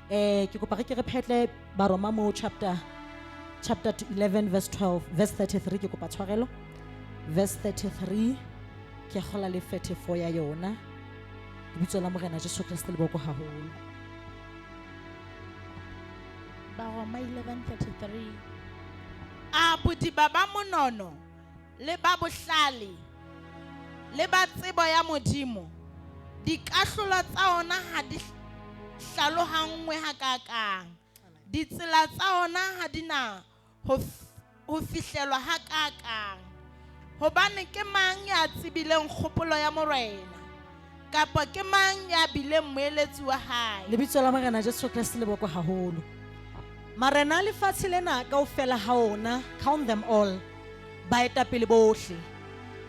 Ke kopa re ke re phetle Baroma mo chapter 11 verse 12 verse 33, ke kopa tshwarelo. Verse 33 ke kgola le 34 ya yona. Lebitso la Morena Jesu Kreste le boko haholo. Baroma 11:33. A bodiba ba monono le ba bohlale le ba tsebo ya Modimo, dikahlolo tsa ona ha di hlalohangwe hakakang, ditsela tsa ona ha di na ho fihlelwa hakakang. Hobane ke mang ya tsebileng kgopolo ya Morena, kapa ke mang ya bileng moeletsi wa hae? Lebitso la Morena Jesu Kreste le boko haholo. Marena a lefatshe lena kaofela ha ona, count them all, baetapele bohle,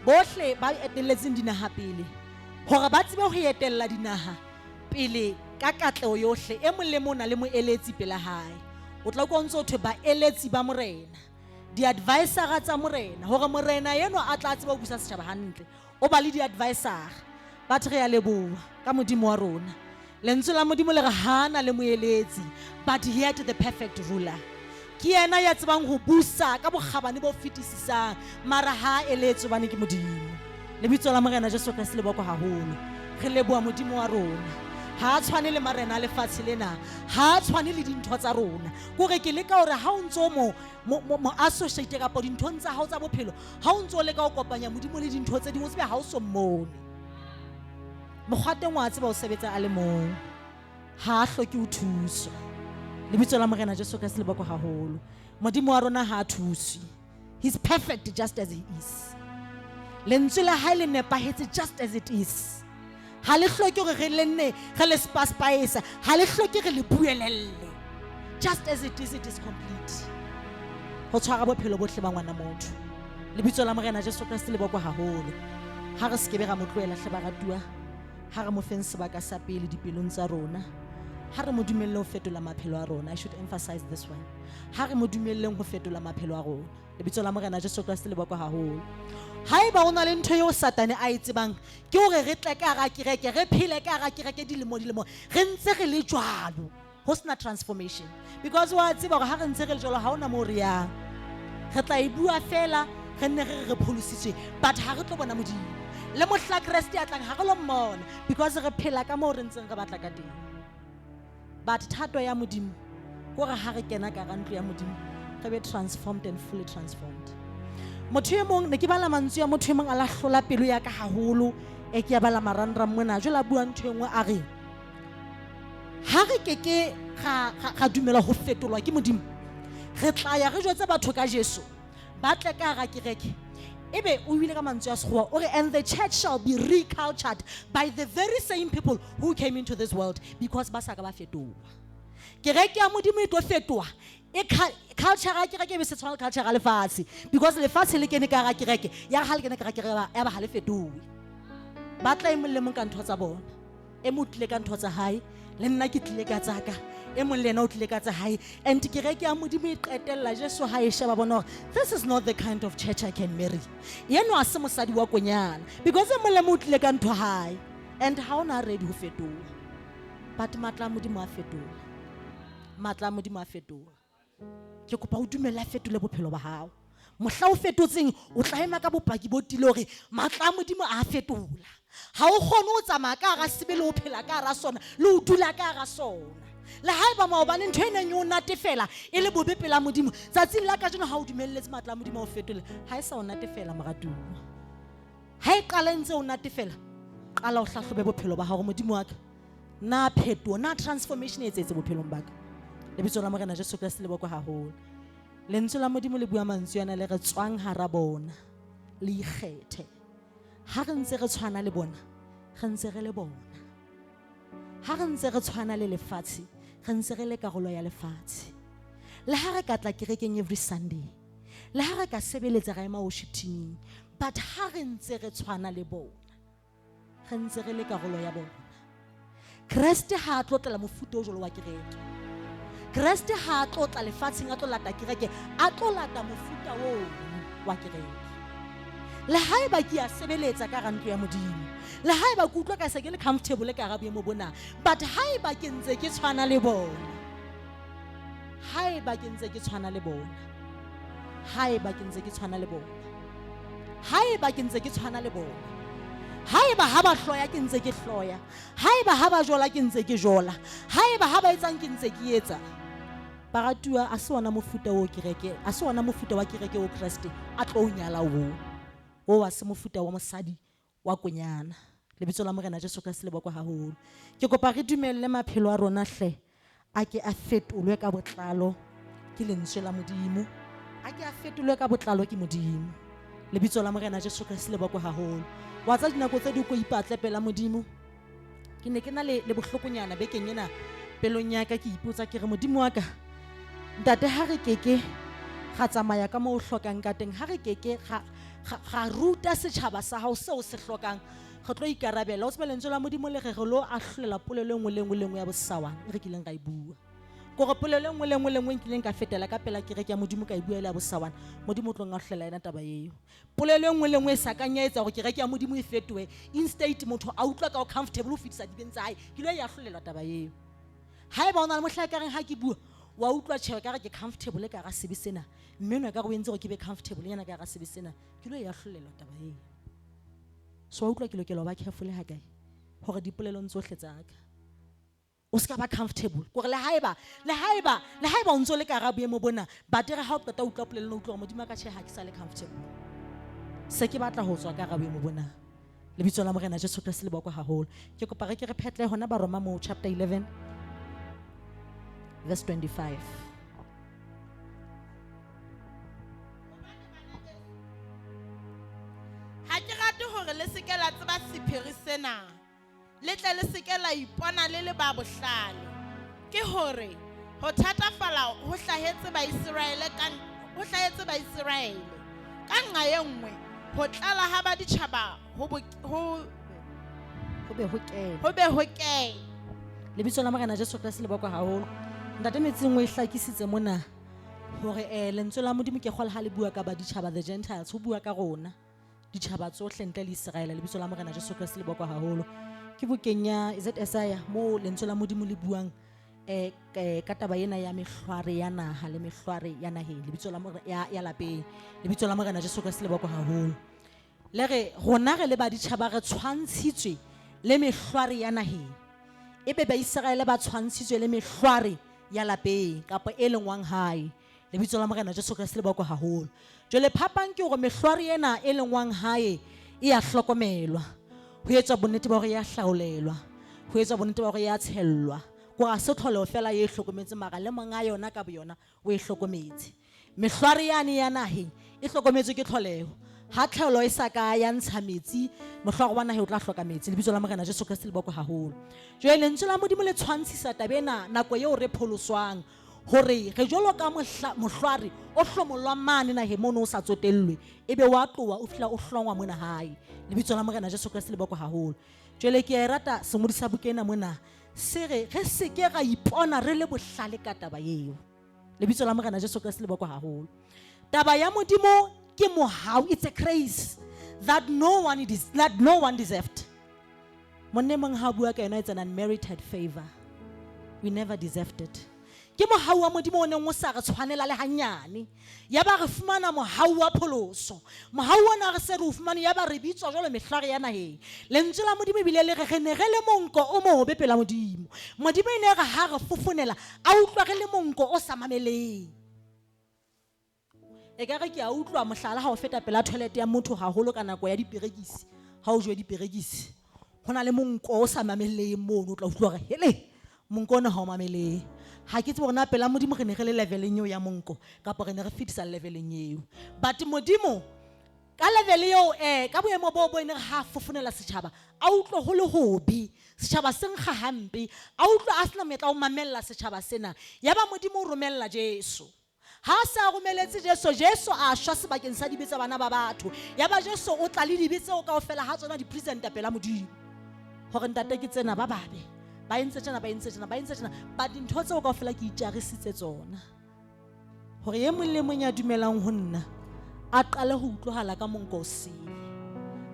bohle ba etelletseng dinaha pele, hore ba tsebe ho etella dinaha pele ka katleho yohle, e mong le mong o na le moeletsi pela hae. O tla utlwa o ntso thwe baeletsi ba morena, di-advisora tsa morena, hore morena enwa a tla tseba ho busa setjhaba hantle. O ba le di-advisora. Batho re a leboha ka Modimo wa rona. Lentswe la Modimo le re hana le moeletsi, but yet the perfect ruler. Ke yena ya tsebang ho busa ka bokgabane bo fetisisang, mara ha a eletse hobane ke Modimo. Lebitso la Morena Jesu Kreste le bokwa haholo. Re leboha Modimo wa rona. Ha a tshwane le marena a lefatshe lena, ha a tshwane le dintho tsa rona. Kore ke leka hore ha o ntso mo associate kapa dinthong tsa hao tsa bophelo, ha o ntso leka ho kopanya Modimo le dintho tse ding, o tsebe ha o so mmone. Mokgwa teng wa tseba o sebetsa a le mong, ha a hloke ho thuswa. Lebitso la Morena Jesu Kreste le bokwe haholo. Modimo wa rona ha a thuswe. He's perfect just as he is. Lentswe la hae le nepahetse just as it is. Ha le hloke hore re le nne re le spaspaesa, ha le hloke re le buelelle. Just as it is, it is complete. Ho tshwara bophelo bohle ba ngwana motho. Lebitso la Morena Jesu Kreste le bokwe haholo. Ha re sekebe ra mo tlohela hle baratuwa, ha re mo feng sebaka sa pele dipelong tsa rona. Ha re mo dumelle ho fetola maphelo a rona. I should emphasize this one. Ha re mo dumelleng ho fetola maphelo a rona. Lebitso la Morena Jesu Kreste le bokwe haholo. Haeba o na le ntho eo Satane a e tsebang, ke hore re tle ka hara kereke, re phele ka hara kereke dilemo dilemo, re ntse re le jwalo, ho sena transformation. Because wa tseba hore ha re ntse re le jwalo, ha hona moo re yang. Re tla e bua fela, re nne re re re pholositswe, but ha re tlo bona Modimo. Le mohla Kreste a tlang, ha re lo mmona, because re phela ka moo re ntseng re batla ka teng. But thato ya Modimo ke hore ha re kena ka hara ntlo ya Modimo, re be transformed and fully transformed. Motho e mong, ne ke bala mantswe a motho e mong a la hlola pelo ya ka haholo, e ke ya bala marangrang mona, jwale a bua ntho e nngwe a re, ha re ke ke ra dumela ho fetolwa ke Modimo, re tla ya re jwetse batho ka Jesu, ba tle ka hara kereke. Ebe o buile ka mantswe a Sekgowa, o re, and the church shall be recultured by the very same people who came into this world, because ba sa ka ba fetoha. Kereke ya Modimo e tlo fetoha. E culture ya kereke e be se tshwana le culture ya lefatshe, because lefatshe le kene ka hara kereke, ya re ha le kene ka hara kereke, ya ba ha le fetohe. Ba tla e mong le mong ka ntho tsa bona. E mong o tlile ka ntho tsa hae, le nna ke tlile ka tsa ka, e mong le yena o tlile ka tsa hae. And kereke ya Modimo e qetella Jesu ha e sheba bona hore this is not the kind of church I can marry. Enwa ha se mosadi wa konyana, because e mong le mong o tlile ka ntho hae, and ha ona ready ho fetoha. But matla a Modimo a fetola. Matla a Modimo a fetola. Ke kopa o dumelle a fetole bophelo ba hao. Mohla o fetotseng, o tla ema ka bopaki bo tiile hore matla a Modimo a fetola. Ha o kgone ho tsamaya ka hara sebe le ho phela ka hara sona, le ho dula ka hara sona. Le haeba maobane ntho e neng e o natefela e le bobe pela Modimo, tsatsing la kajeno ha o dumelletse matla a Modimo a o fetole, ha e sa o natefela moratuwa. Ha e qala e ntse o natefela, qala o hlahlobe bophelo ba hao, Modimo wa ka, na phetoho, na transformation e etsahetse bophelong ba ka. Lebitso la Morena Jesu Kreste le bokwe haholo. Lentswe la Modimo le bua mantswe ana le re tswang hara bona, le ikgethe. Ha re ntse re tshwana le bona, re ntse re le bona. Ha re ntse re tshwana le lefatshe, re ntse re le karolo ya lefatshe. Le ha re ka tla kerekeng every Sunday, le ha re ka sebeletsa ra ema worship teaming, but ha re ntse re tshwana le bona, re ntse re le karolo ya bona. Kreste ha a tlotlela mofuta o jwalo wa kereke. Kreste ha a tlotla lefatsheng, a tlo lata kereke, a tlo lata mofuta oo wa kereke. Le haeba ke a sebeletsa ka hara ntlo ya Modimo, le haeba ke utlwa ka se ke le comfortable ka hara boemo bona, but haeba ke ntse ke tshwana le bona, Haeba ke ntse ke tshwana le bona, haeba ke ntse ke tshwana le bona, haeba ke ntse ke tshwana le bona, haeba ha ba hloya ke ntse ke hloya, haeba ha ba jola ke ntse ke jola, haeba ha ba etsang ke ntse ke etsa. Baratuwa, a se ona mofuta o kereke, a se ona mofuta wa kereke o Kreste a tlo o nyala oo. Oo ha se mofuta wa mosadi wa konyana. Lebitso la Morena Jesu Kreste le bokwe haholo. Ke kopa re dumelle maphelo a rona hle a ke a fetolwe ka botlalo ke lentswe la Modimo. A ke a fetolwe ka botlalo ke Modimo. Lebitso la Morena Jesu Kreste le bokwe haholo. Wa tsa dinako tse di ko ipatle pela Modimo. Ke ne ke na le bohlokonyana bekeng ena pelong ya ka, ke ipotsa ke re Modimo wa ka, ntate, ha re keke ra tsamaya ka moo o hlokang ka teng, ha re keke ra ruta setjhaba sa hao seo se hlokang, re tlo ikarabela. O tsebe lentswe la Modimo le re re lo ahlolela polelo e nngwe le nngwe le nngwe ya bosawana e re kileng ra e bua. Kore polelo e nngwe le nngwe le nngwe e nkileng ka fetela ka pela kereke ya Modimo ka e bua e le ya bosawana, Modimo o tlo ngahlolela yena taba eo. Polelo e nngwe le nngwe e sa kang ya etsa hore kereke ya Modimo e fetohe, instead motho a utlwa ka o comfortable ho fetisa dibeng tsa hae, ke lo e ahlolelwa taba eo. Haeba o na le mohla e ka reng ha ke bua, wa utlwa tjhe ka re ke comfortable ka hara sebe sena, mme enwa ekare o entse hore ke be comfortable nyana ka hara sebe sena, ke lo e ahlolelwa taba eo. So wa utlwa ke lokela ho ba careful ha kae hore dipolelong tsohle tsa ka o ska ba comfortable. Kore le haeba, le haeba, le haeba o ntso le ka hara boemo bona, but re ha o qeta ho utlwa polelo, o utlwa hore Modimo a ka tjhe ha ke sa le comfortable. Se ke batla ho tswa ka hara boemo bona. Lebitso la Morena Jesu Kreste le bokwe haholo. Ke kopa re ke re phetle hona Baroma moo chapter 11 verse 25. Ha ke rate hore le se ke la tseba sephiri sena, le tle le se ke la ipona le le ba bohlale. Ke hore ho thatafala ho hlahetse Baiseraele ka, ho hlahetse Baiseraele. Ka nqa e nngwe, ho tlala ha baditjhaba ho bo, ho, Ho be ho kene. ho be ho kene. Lebitso la Morena Jesu Kreste le bokwe haholo. Ntate Metsing o e hlakisitse mona hore lentswe la Modimo ke kgolwa ha le bua ka baditjhaba, the Gentiles, ho bua ka rona ditjhaba tsohle ntle le Iseraele. Lebitso la Morena Jesu Kreste le bokwe haholo. Ke bukeng ya, is it Isaiah, moo lentswe la Modimo le buang ka taba ena ya mehlware ya naha le mehlware ya naheng, lebitso la Morena, ya, ya lapeng. Lebitso la Morena Jesu Kreste le bokwe haholo. Le re rona re le baditjhaba re tshwantshitswe le mehlware ya naheng, ebe Baiseraele ba tshwantshitswe le mehlware ya lapeng kapa e lengwang hae. Lebitso la Morena Jesu Kreste le bokwe haholo. Jwale phapang ke hore mehlware ena e lengwang hae e a hlokomelwa, ho etswa bonnete ba hore ya hlaolelwa, ho etswa bonnete ba hore ya tshellwa. Kore ha se tlholeho fela e hlokometse, mara le monga yona ka boyona o e hlokometse. Mehlware yane ya naheng e hlokometswe ke tlholeho. Ha tlholo e sa ka ya ntsha metsi, mohlware wa naheng o tla hloka metsi. Lebitso la Morena Jesu Kreste le bokwe haholo. Jwale lentswe la Modimo le tshwantshisa taba ena nako eo re pholoswang, hore re jwalo ka mohlware o hlomollwang mane naheng mono o sa tsotellwe, ebe wa tloha o fihla o hlongwa mona hae. Lebitso la Morena Jesu Kreste le bokwe haholo. Jwale ke a e rata sengodi sa buka ena mona, se re re se ke ra ipona re le bohlale ka taba eo. Lebitso la Morena Jesu Kreste le bokwe haholo. Taba ya Modimo ke mohau, it's a grace that no one is, that no one deserved. Monne mong ha bua ka yona, it's an unmerited favor. We never deserved it. Ke mohau wa Modimo o neng o sa re tshwanela le hanyane. Ya ba re fumana mohau wa pholoso. Mohau ona re se re o fumane, ya ba re bitswa jwalo mehlware ya naheng. Lentswe la Modimo ebile le re re ne re le monko o mobe pela Modimo. Modimo e ne re ha re fofonela, a utlwa re le monko o sa mameleng. E ka re ke a utlwa mohlala ha o feta pela toilet ya motho haholo ka nako ya diperekisi, ha o jowe diperekisi, ho na le monko o sa mameleng mono, o tla utlwa hore hele, monko ona ha o mameleng. Ha ke tsebe hore na pela Modimo re ne re le leveleng eo ya monko kapa re ne re fetisa leveleng eo. But Modimo ka level eo, ka boemo boo bo ene re ha fofonela setjhaba, a utlwe ho le hobe, setjhaba se nkga hampe, a utlwe a sena monyetla wa ho mamella setjhaba sena. Ya ba Modimo o romella Jesu. Ha a se a romeletse Jesu, Jesu a shwa sebakeng sa dibe tsa bana ba batho. Ya ba Jesu o tla le dibe tseo kaofela ha tsona di presenta pela Modimo. Hore ntate ke tsena ba babe, ba entse tjena, ba entse tjena, ba entse tjena, ba dintho tseo kaofela ke itjarisitse tsona. Hore e mong le mong ya dumelang ho nna a qale ho utlwahala ka monko o sele.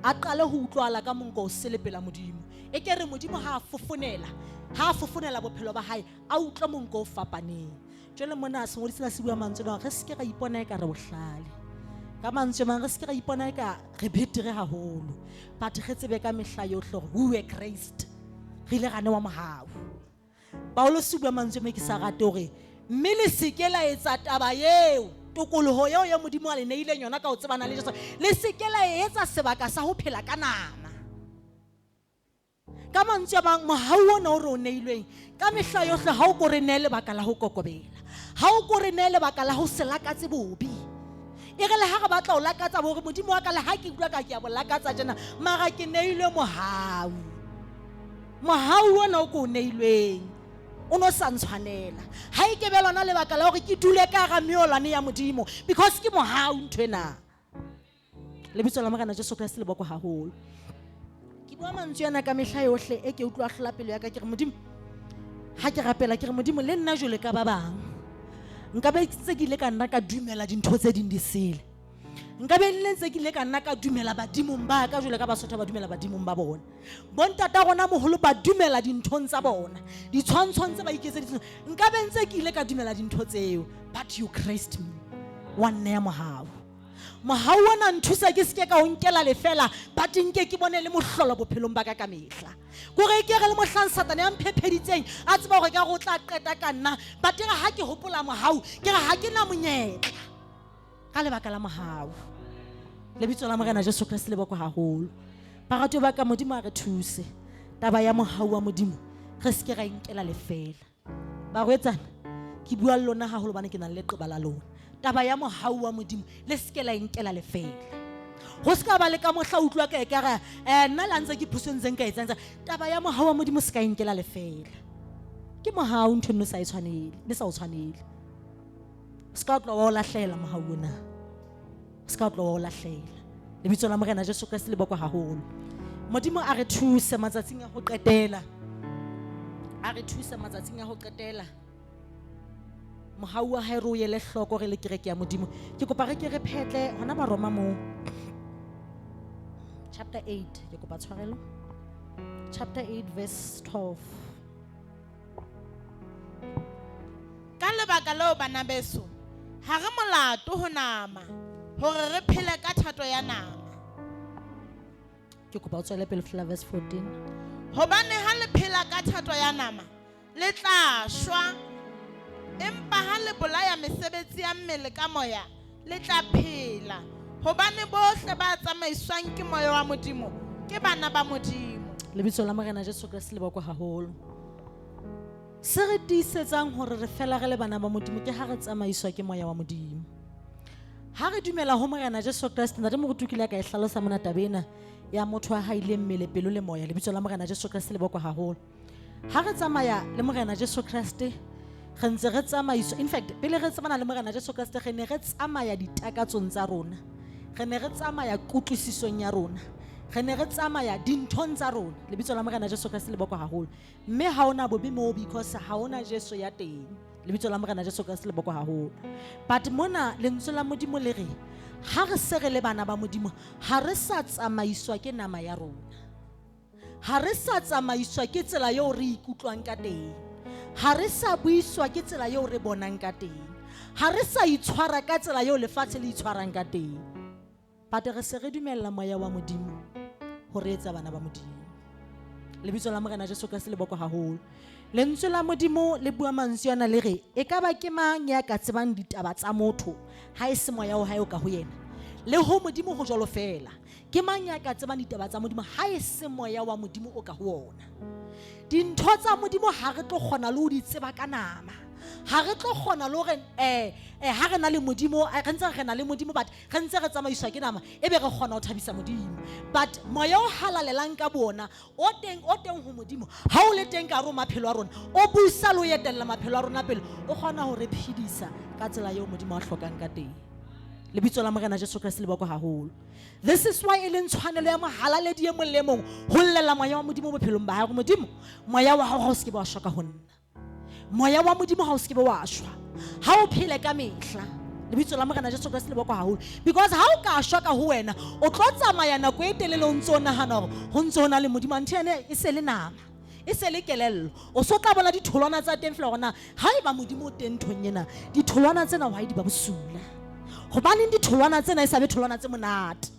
A qale ho utlwahala ka monko o sele pela Modimo. E ke re Modimo ha a fofonela, ha a fofonela bophelo ba hae, a utlwe monko o fapaneng. Jwale mona sengodi sena se bua mantswe a re se ke ra ipona eka re bohlale. Ka mantswe mang re se ke ra ipona eka re betere haholo. But re tsebe ka mehla yohle hore we were graced. Re ile ra newa mohau. Paulus o bua mantswe me ke sa rate hore mme le se ke la etsa taba eo tokoloho eo ya Modimo a le neileng yona ka ho tsebana le Jesu. Le se ke la e etsa sebaka sa ho phela ka nama. Ka mantswe a mang mohau ona o re o neilweng ka mehla yohle ha o ko re nee lebaka la ho kokobela, ha o ko re nee lebaka la ho se lakatse bobe. E re le ha re batla ho lakatsa bo re Modimo wa ka le ha ke utlwa ka ke a bo lakatsa tjena, mara ke neilwe mohau. Mohau ona o ko o neilweng o no sa ntshwanela. Ha e ke be lona lebaka la hore ke dule ka hara meolwane ya Modimo, because ke mohau nthwena. Lebitso la Morena Jesu Kreste le bokwe haholo. Ke bua mantswe ana ka mehla yohle e ke utlwa hlola pelo ya ka, ke re Modimo, ha ke rapela ke re Modimo le nna jwale ka ba bang nka be ntse ke ile ka nna ka dumela dintho tse ding di sele, nka be nne ntse ke ile ka nna ka dumela badimong ba ka jwale ka Basotho ba dumela badimong ba bona, bontata rona moholo ba dumela dinthong tsa bona, ditshwantshong tse ba iketseditseng, nka be ntse ke ile ka dumela dintho tseo, but you graced me, wa nneya mohau. Mohau ona nthusa ke seke ka o nkela lefela, but nke ke bone le mohlolo bophelong ba ka ka mehla. Kore ke re le mohlang Satane a mphepheditseng a tseba hore ka re o tla qeta ka nna, but re ha ke hopola mohau ke re ha ke na monyetla ka lebaka la mohau. Lebitso la Morena Jesu Kreste le bokwe haholo. Baratuwa ba ka, Modimo a re thuse. Taba ya mohau wa Modimo re seke ra inkela lefela. Barwetsana, ke bua le lona haholo hobane ke na le leqeba la lona. Taba ya mohau wa Modimo le seke la inkela lefela. Ho se ka ba le ka mohla utlwa ka ekare nna le ntse ke phoso ntse nka etsang. Taba ya mohau wa Modimo se ka inkela lefela. Ke mohau ntho nno sa e tshwanele, ne sa o tshwanele. Se ka tloha wa o lahlela mohau ona. Se ka tloha wa o lahlela. Lebitso la Morena Jesu Kreste le bokwe haholo. Modimo a re thuse matsatsing a ho qetela. A re thuse matsatsing a ho qetela. Mohau wa hae re o ele hloko re le kereke ya Modimo. Ke kopa re ke re phetle hona Baroma moo. Chapter 8, ke kopa tshwarelo. Chapter 8 verse 12. Ka lebaka leo bana beso, ha re molato ho nama hore re phele ka thato ya nama. Ke kopa o tswele pele fela verse 14. Hobane ha le phela ka thato ya nama, le tla shwa. Empa ha le bolaya mesebetsi ya mmele ka moya, le tla phela. Hobane bohle ba tsamaiswang ke moya wa Modimo ke bana ba Modimo. Lebitso la Morena Jesu Kreste le bokwe haholo. Se re tiisetsang hore re fela re le bana ba Modimo ke ha re tsamaiswa ke moya wa Modimo. Ha re dumela ho Morena Jesu Kreste, Ntate Moruti o kile a ka e hlalosa mona taba ena ya motho a haileng mmele, pelo le moya. Lebitso la Morena Jesu Kreste le bokwe haholo. Ha re tsamaya le Morena Jesu Kreste, re ntse re tsamaiswa. In fact, pele re tsebana le Morena Jesu Kreste, re ne re tsamaya ditakatsong tsa rona. Re ne re tsamaya kutlwisisong ya rona. Re ne re tsamaya dinthong tsa rona. Lebitso la Morena Jesu Kreste le bokwe haholo. Mme ha ona bobe moo because ha ona Jesu ya teng. Lebitso la Morena Jesu Kreste le bokwe haholo. But mona lentswe la Modimo le re ha re se re le bana ba Modimo, ha re sa tsamaiswa ke nama ya rona. Ha re sa tsamaiswa ke tsela eo re ikutlwang ka teng. Ha re sa buiswa ke tsela eo re bonang ka teng. Ha re sa itshwara ka tsela eo lefatshe le itshwarang ka teng. But re se re dumella moya wa Modimo ho re etsa bana ba Modimo. Lebitso la Morena Jesu Kreste le bokwe haholo. Lentswe la Modimo le bua mantswe ana le re e ka ba ke mang ya ka tsebang ditaba tsa motho ha e se moya wa hae o ka ho yena. Le ho Modimo ho jwalo fela. Ke mang ya ka tsebang ditaba tsa Modimo ha e se moya wa Modimo o ka ho ona. Dintho tsa Modimo ha re tlo kgona le ho di tseba ka nama. Ha re tlo kgona le hore ha re na le Modimo, re ntse re na le Modimo but re ntse re tsamaiswa ke nama ebe re kgona ho thabisa Modimo. But moya o halalelang ka bona o teng ho Modimo, ha o le teng ka hare ho maphelo a rona, o busa le ho etella maphelo a rona pele, o kgona ho re phedisa ka tsela eo Modimo a hlokang ka teng. Lebitso la Morena Jesu Kreste le bokwe haholo. This is why e leng tshwanelo ya mohalaledi e mong le mong ho llela moya wa Modimo bophelong ba hae. Hore Modimo, moya wa hao ha o se ke wa shwa ka ho nna. Moya wa Modimo ha o se ke wa shwa. Ha o phele ka mehla. Lebitso la Morena Jesu Kreste le bokwe haholo. Because ha o ka shwa ka ho wena, o tlo tsamaya nako e telele o ntse o nahana hore ho ntse ho na le Modimo. Anthe ene e se le nama. E se le kelello. O so tla bona ditholwana tsa teng fela hore na haeba Modimo o teng nthong ena, ditholwana tsena why di ba bosula? Hobaneng ditholwana tsena e sa be tholwana tse monate?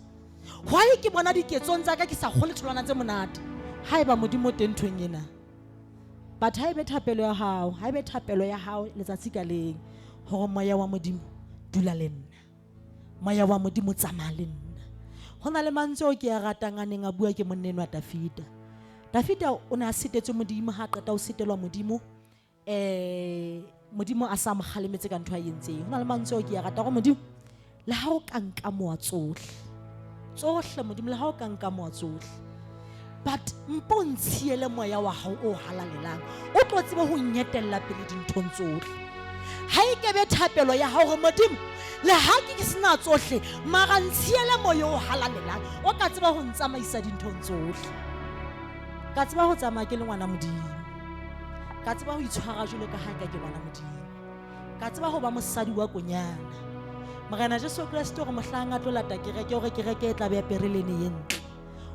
Why ke bona diketsong tsa ka ke sa kgole tholwana tse monate? Haeba Modimo o teng nthong ena. But ha ebe thapelo ya hao, ha ebe thapelo ya hao letsatsi ka leng hore moya wa Modimo dula le nna. Moya wa Modimo tsamaya le nna. Ho na le mantswe ao ke a ratang a neng a bua ke monna enwa Dafida. Dafida o ne a sitetswe Modimo ha a qeta ho sitelwa Modimo eh Modimo a sa mo kgalemetse ka ntho a entseng. Ho na le mantswe ao ke a rata gore Modimo le ha o ka nkamoa tsohle. Tsohle Modimo le ha o ka nkamoa tsohle. But mpo ntshiele moya wa hao o halalelang o tlo tsebe ho nyetella pele dinthong tsohle. Ha e kebe thapelo ya hao gore Modimo le ha ke sena tsohle mara ntshiele moya o halalelang o ka tseba ho ntsamaisa dinthong tsohle. Ka tseba ho tsamaya ke le ngwana Modimo. Ka tseba ho itshwara jwalo ka ha ka ke ngwana Modimo. Ka tseba ho ba mosadi wa konyana. Morena Jesu Kreste o re mohlang a tlo lata kereke o re kereke e tla be apere lene ye ntle.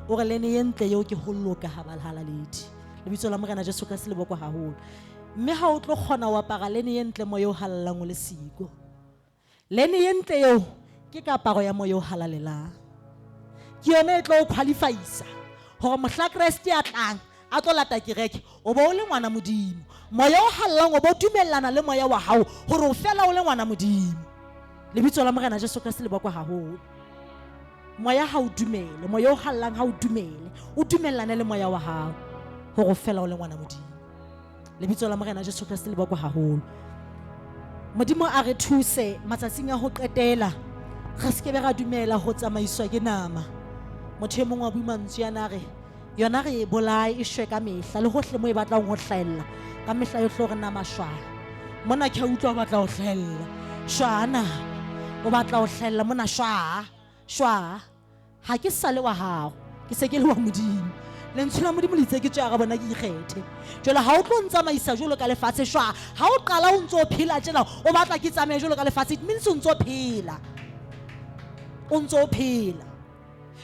O re lene ye ntle eo ke ho loka ha balhalaledi. Lebitso la Morena Jesu Kreste le bokwa haholo. Mme ha o tlo kgona ho apara lene ye ntle moya o halalelang o le siko. Lene ye ntle eo ke kaparo ya moya o halalelang. Ke yona e tlo o qualifyisa hore mohla Kreste a tlang a tlo lata kereke o bo o le ngwana Modimo. Moya o halalelang o bo dumellana le moya wa hao hore o fela o le ngwana Modimo. Lebitso la Morena Jesu Kreste le bokwa haholo. Moya ha o dumele, moya o halalelang ha o dumele, o dumellane le moya wa hao hore o fela o le ngwana Modimo. Lebitso la Morena Jesu Kreste le bokwa haholo. Modimo a re thuse matsatsing a ho qetela re se ke be ra dumela ho tsamaiswa ke nama. Motho e mongwe wa bua mantswe ana a re yona re e bolaye e shwe ka mehla le hohle mo e batlang ho hlahella ka mehla yohle hore nama shwa. Mona ke a utlwa o batla ho hlahella. Shwa na. O batla ho hlahella mona shwa. Shwa. Ha ke sa le wa gago, ke se ke le wa Modimo. Lentswe la Modimo le itse ke tswe hara bona ke ikgethe. Jwale ha o tlo ntsamaisa jwalo ka lefatshe shwa. Ha o qala o ntso phela tjena o batla ke tsamaye jwalo ka lefatshe, it means o ntso phela. O ntso phela.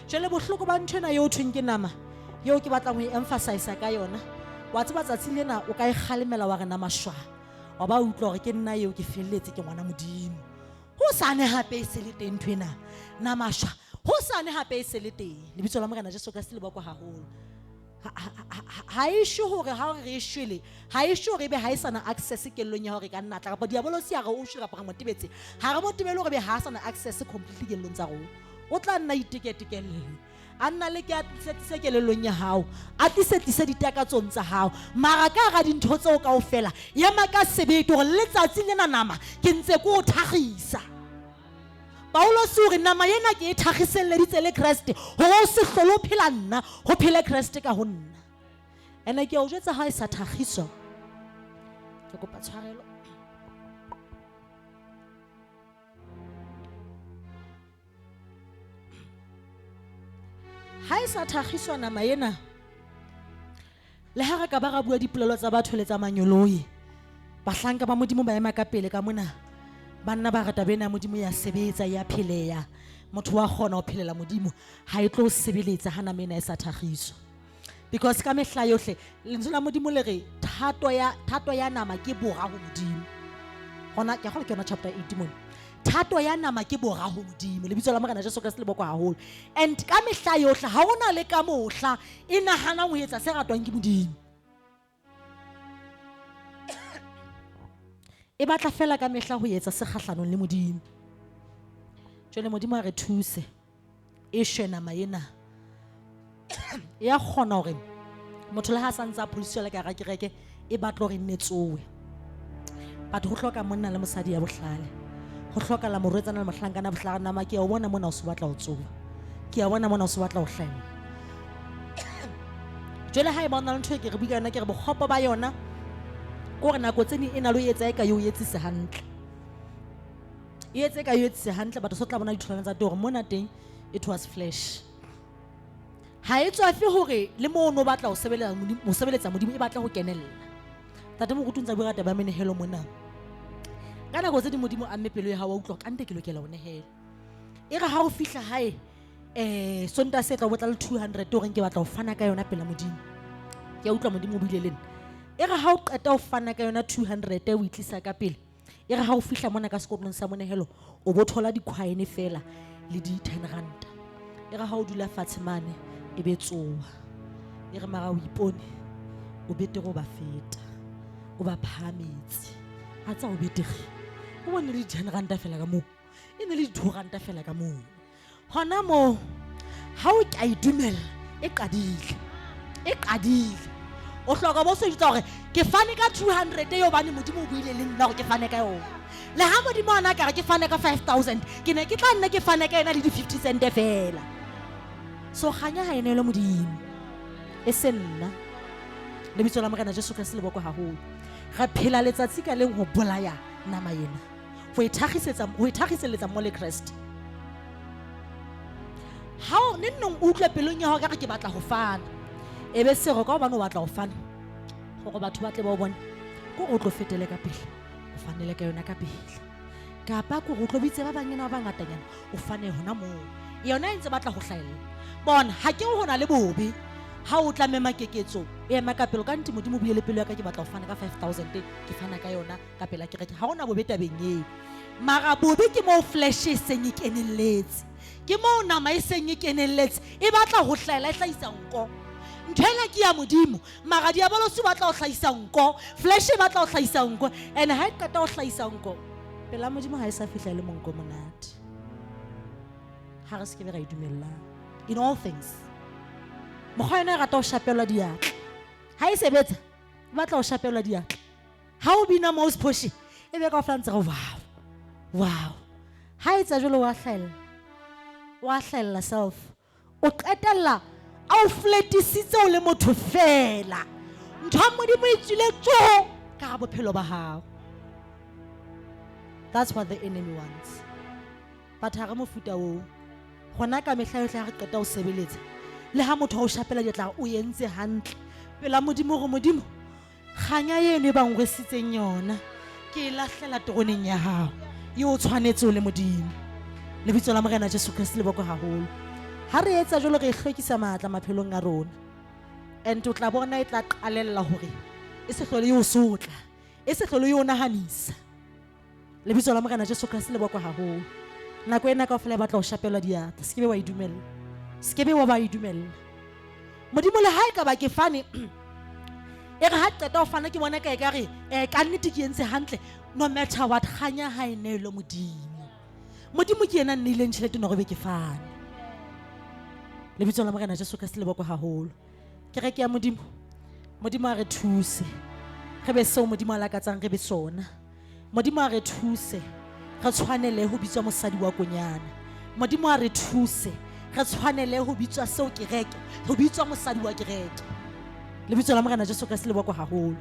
Jwale bohloko ba ntho ena eo thweng ke nama eo ke batlang ho e emphasize ka yona. Wa tseba tsatsi lena o ka e kgalemela wa re nama shwa. Wa ba utlwa hore ke nna eo ke felletse ke ngwana Modimo. Ho sane hape e se le teng ntho ena. Nama shwa. Ho sane hape e se le teng. Lebitso la Morena Jesu Kreste le bokwa haholo. Ha e shwe hore ha re e shwele, ha e shwe hore ebe ha e sana access kellong ya hore ka nna tla kapa diabolosi ya re o shwele kapa re mo tebetse. Ha re mo tebele hore be ha sana access completely kellong tsa rona. O tla nna iteketekelle. A nna le ke a tlise kelellong ya hao, a tlise tlise ditakatsong tsa hao. Mara ka hara dintho tseo kaofela, ema ka sebete hore letsatsi lena nama ke ntse ke o thagisa. Paulus o re nama ena ke e thagiselleditse le Kreste hore o se hlole o phela nna, ho phele Kreste ka ho nna. Ene ke a o jwetsa ha e sa thagiswa. Ke kopa tshwarelo. Ha e sa thakgiswa nama ena, le ha re ka ba ra bua dipolelo tsa batho le tsa manyoloi, bahlanka ba Modimo ba ema ka pele ka mona, ba nna ba re taba ena ya Modimo ya sebetsa, ya pheleya, motho wa kgona ho phelela Modimo, ha e tlo sebeletsa ha nama ena e sa thakgiswa. Because ka mehla yohle lentswe la Modimo le re thato ya thato ya nama ke bora ho Modimo. Hona ke a kgolwa ke yona chapter 8 mona. Thato ya nama ke bora ho Modimo. Lebitso la Morena Jesu Kreste le bokwa haholo. And ka mehla yohle ha hona le ka mohla e nahanang ho etsa se ratwang ke Modimo. E batla fela ka mehla ho etsa se kgahlanong le Modimo. Jwale Modimo a re thuse. E shwe nama ena. E a kgona hore motho le ha a sa ntse a pholositswe le ka hara kereke e batla hore e nne tsowe. But ho hloka monna le mosadi ya bohlale. Ho hlokahala morwetsana le mohlankana bohlale nama ke a o bona mona o se batla ho tsoha. Ke a bona mona o se batla ho hlahella. Jwale ha eba o na le ntho e ke re bua ka yona ke re bokgopo ba yona ke hore nako tse ding e na le ho etsa e ka e o etsise hantle. E etse ka e o etsise hantle batho so tla bona ditholwana tsa teng hore mona teng it was flesh. Ha e tswafe hore le moo o no batla ho sebeletsa Modimo, ho sebeletsa Modimo e batla ho kenella. Ntate Moruti o ntsa bua ka taba ya menehelo mona. Ka nako tse ding Modimo a mme pelo ya hao wa utlwa ka nte ke lokela ho nehela. E re ha o fihla hae Sontaha se tla o botla le 200 o reng ke batla ho fana ka yona pela Modimo. Ke a utlwa Modimo o buile le nna. E re ha o qeta ho fana ka yona 200 o e tlisa ka pele. E re ha o fihla mona ka sekotlong sa monehelo o bo thola di-coin fela le di-10 ranta. E re ha o dula fatshe mane e be tsoha. E re mara o ipone o betere o ba feta. O ba phahametse. A tsa o betere. O bone le di-10 ranta fela ka moo. E ne le di-2 ranta fela ka moo. Hona moo ha o ka e dumella e qadile. E qadile. O hloka bo se jwetsa hore ke fane ka 200 eo hobane Modimo o buile le nna hore ke fane ka yona. Le ha Modimo ana ka re ke fane ka 5000, ke ne ke tla nna ke fane ka yona le di-50 cent fela. So kganya ha e neelwe Modimo. E se nna. Lebitso la Morena Jesu Kreste le bokwe haholo. Re phela letsatsi ka leng ho bolaya nama ena. Ho e thakgisetsa, ho e thakgiselletsa mo le Kreste. Ha o neng neng o utlwe pelong ya hao ka re ke batla ho fana. E be sero ka hobane o batla ho fana. Hore batho ba tle ba o bone. Ke hore o tlo fetele ka pele. O fanele ka yona ka pele. Kapa ke hore o tlo bitse ba bang ba bangatanyana. O fane hona moo. Yona e ntse batla ho hlahella. Bona, ha ke ho na le bobe. Ha o tla mema keketso, e ema ka pelo ka nnete Modimo o buile le pelo ya ka ke batla ho fana ka 5000 ke fana ka yona ka pela kereke. Ha hona bobe tabeng eo. Mara bobe ke moo flesh e seng e kenelletse. Ke moo nama e seng e kenelletse. E batla ho hlahela e hlahisa nko. Ntho ena ke ya Modimo. Mara diabolosi o batla ho hlahisa nko. Flesh e batla ho hlahisa nko. And ha e qeta ho hlahisa nko, pela Modimo ha e sa fihla le monko monate. Ha re se ke be ra e dumellang. In all things. Mokgwa yona e rata ho shapelwa diatla. Ha e sebetsa, e batla ho shapelwa diatla. Ha o bina mouse push, e be kaofela ntse re wow. Wow. Ha etsa jwalo wa hlahella. Wa hlahella self. O qetella a o fletisitse o le motho fela. Ntho ya Modimo e tswile tso ka hara bophelo ba hao. That's what the enemy wants. But ha re mofuta oo. Rona ka mehla yohle ha re qeta ho sebeletsa. Le ha motho a o shapela diatla o entse hantle. Pela Modimo hore Modimo kganya eno e ba nrwesitseng yona ke e lahlela teroneng ya hao. E o tshwanetse o le Modimo. Lebitso la Morena Jesu Kreste le bokwe haholo. Ha re etsa jwalo re hlwekisa matla maphelong a rona. And o tla bona e tla qalella hore e se hlole e o sotla, e se hlole e o nahanisa. Lebitso la Morena Jesu Kreste le bokwe haholo. Nako ena kaofela e batla ho shapelwa diatla. Se ke be wa e dumella. Se ke be wa ba e dumella. Modimo le ha e ka ba ke fane e re ha qeta ho fana ke bona ka e ka re ka nnete ke entse hantle. No matter what, kganya ha e neelwe Modimo. Modimo ke yena a nneileng tjhelete no re be ke fane. Lebitso la Morena Jesu Kreste le bokwe haholo. Kereke ya Modimo, Modimo a re thuse. Re be seo Modimo a lakatsang re be sona. Modimo a re thuse. Re tshwanele ho bitswa mosadi wa konyana. Modimo a re thuse. Re tshwanele ho bitswa seo kereke, ho bitswa mosadi wa kereke. Lebitso la Morena Jesu Kreste le bokwe haholo.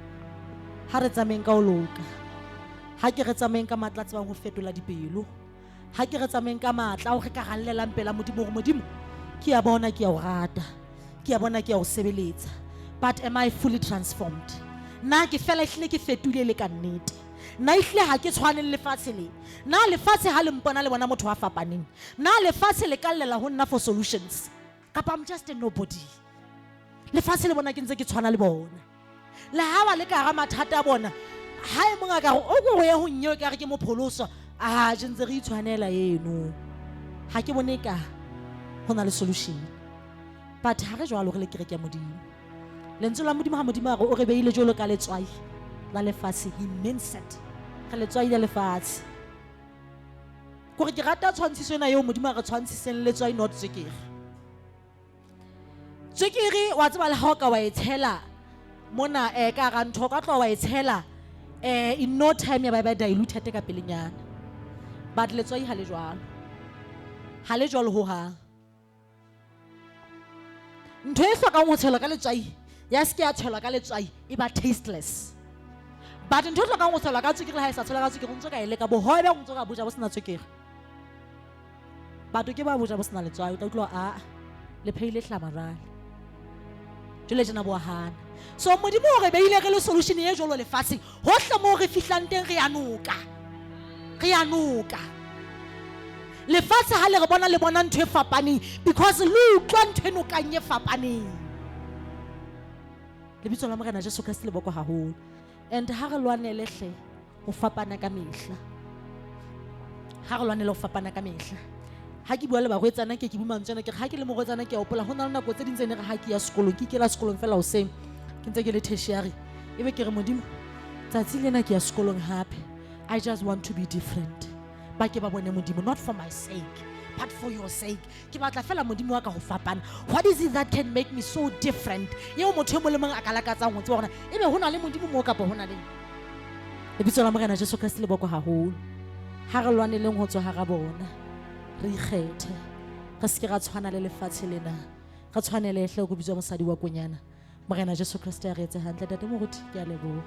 Ha re tsamayeng ka ho loka. Ha ke re tsamayeng ka matla a tsebang ho fetola dipelo. Ha ke re tsamayeng ka matla ao re ka rallelang pela Modimo hore Modimo ke a bona ke a o rata. Ke a bona ke a o sebeletsa. But am I fully transformed? Na ke fela ehlile ke fetohile le ka nnete. Na ehlile ha ke tshwane le lefatshe le. Na lefatshe ha le mpona le bona motho a fapaneng. Na lefatshe le ka llela ho nna for solutions. Kapa I'm just a nobody. Lefatshe le bona ke ntse ke tshwana le bona. Le ha ba le ka hara mathata a bona, ha e mong a ka re o ko ye ho nnyeo ka re ke mopholoswa, a je ntse re itshwanela eno. Ha ke bone ka ho na le solution. But ha re jwalo re le kereke ya Modimo. Lentswe la Modimo ha Modimo a re o re beile jwalo ka letswai la lefatshe, he means it. Re letswai la lefatshe. Kore ke rata tshwantshiso ena eo Modimo a re tshwantshiseng letswai not tswekere. Tswekere wa tseba le ha o ka wa e tshela mona ka hara ntho, o ka tloha wa e tshela in no time ya ba ba diluted ka pelenyana. But letswai ha le jwalo. Ha le jwalo hohang. Ntho e hlokang ho tshelwa ka letswai, ya se ke ya tshelwa ka letswai, e ba tasteless. But ntho e hlokang ho tshelwa ka tswekere le ha e sa tshelwa ka tswekere, o ntso ka e leka, bohobe o ntso ka boja bo sena tswekere. Batho ke ba boja bo sena letswai, o tla utlwa a le pheile hlama jwale. Jwale tjena bo a hana. So Modimo o re beile re le solution e jwalo lefatsheng. Hohle moo re fihlang teng re a noka. Re a noka. Lefatshe ha le re bona le bona ntho e fapaneng because le utlwa ntho e nokang e fapaneng. Lebitso la Morena Jesu Kreste le bokwe haholo. And ha re lwanele hle ho fapana ka mehla. Ha re lwanele ho fapana ka mehla. Ha ke bua le barwetsana ke ke bua mantswe ana ke re ha ke le morwetsana ke a hopola ho na le nako tse ding tse ne re ha ke ya sekolong ke ikela sekolong fela hoseng ke ntse ke le tertiary ebe ke re Modimo tsatsi lena ke ya sekolong hape I just want to be different. Ba ke ba bone Modimo not for my sake but for your sake. Ke batla fela Modimo wa ka ho fapana. What is it that can make me so different? Eo motho e mong le mong a ka lakatsang ho tseba hore ebe ho na le Modimo moo kapa ho na le Lebitso la Morena Jesu Kreste le bokwe haholo. Ha re lwaneleng ho tswa hara bona. Re ikgethe. Re se ke ra tshwana le lefatshe lena. Re tshwanelehle ho bitswa mosadi wa konyana. Morena Jesu Kreste a re etse hantle. Ntate Moruti, ke a leboha.